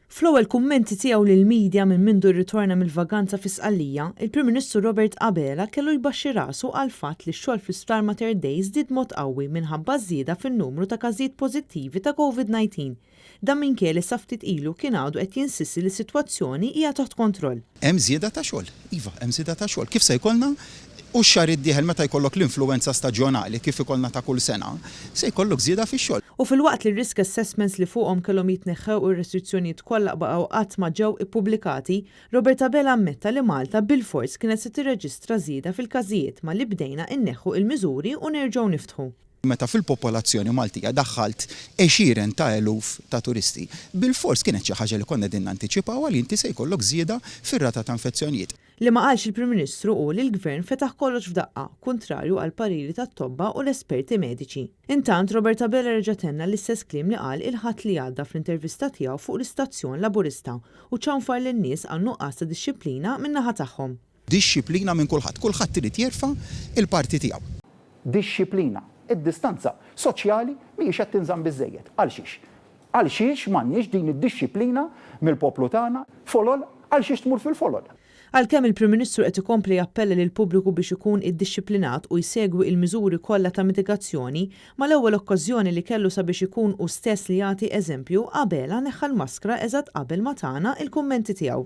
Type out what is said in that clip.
Fl-ewwel kummenti tiegħu lill-media minn mindu rritorna mill-vaganza fi Sqallija, il-Prim Ministru Robert Abela kellu jbaxxi rasu għall-fatt li x-xogħol fl-Isptar Mater Dei żdied mod qawwi minħabba ż-żieda fin-numru ta' każijiet pożittivi ta' Covid-19. Dan minkejja li sa ftit ilu kien għadu qed jinsisti li s-sitwazzjoni hija taħt kontroll. Hemm żieda ta' xogħol, iva, hemm żieda ta' xogħol. Kif se jkollna? U x-xahar id-dieħel meta jkollok l-influwenza staġjonali kif ikollna ta' kull sena, se jkollok żieda fix-xogħol. U filwaqt li r-risk assessments li fuqhom kellhom jitneħħew ir-restrizzjonijiet kollha baqgħu qatt ma ġew ippubblikati, Robert Abela ammetta li Malta bilfors kienet se tirreġistra żieda fil-każijiet malli bdejna inneħħu il-miżuri u nerġgħu niftħu. Meta fil-popolazzjoni Maltija daħħalt għexieren ta' eluf ta' turisti, bilfors kienet xi ħaġa li konna qegħdin nantiċipawha li inti se jkollok żieda fir-rata ta' infezzjonijiet. Li ma qalx il-Prim Ministru hu li l-Gvern fetaħ kollox f'daqqa, kuntrarju għall-pariri tat-tobba u l-esperti mediċi. Intant, Robert Abela reġa' tenna l-istess kliem li qal il-Ħadd li għadda fl-intervista tiegħu fuq l-istazzjon Laburista u ċanfar lin-nies għan-nuqqas ta' dixxiplina min-naħa tagħhom. Dixxiplina minn kulħadd. Kulħadd irid jerfa' l-parti tiegħu. Dixxiplina. Id-distanza soċjali mhijiex qed tinżamm biżżejjed. Għalxiex? Għalxiex m'għandniex din id-dixxiplina mill-poplu tagħna? Folol, għalxiex tmur fil-folol? Għalkemm il-Prim Ministru qed ikompli jappella lill-pubbliku biex ikun iddixxiplinat u jsegwi il-miżuri kollha ta' mitigazzjoni, mal-ewwel okkażjoni li kellu sabiex ikun hu stess li jagħti eżempju, Abela neħħa l-maskra eżatt qabel ma tana il-kummenti tiegħu.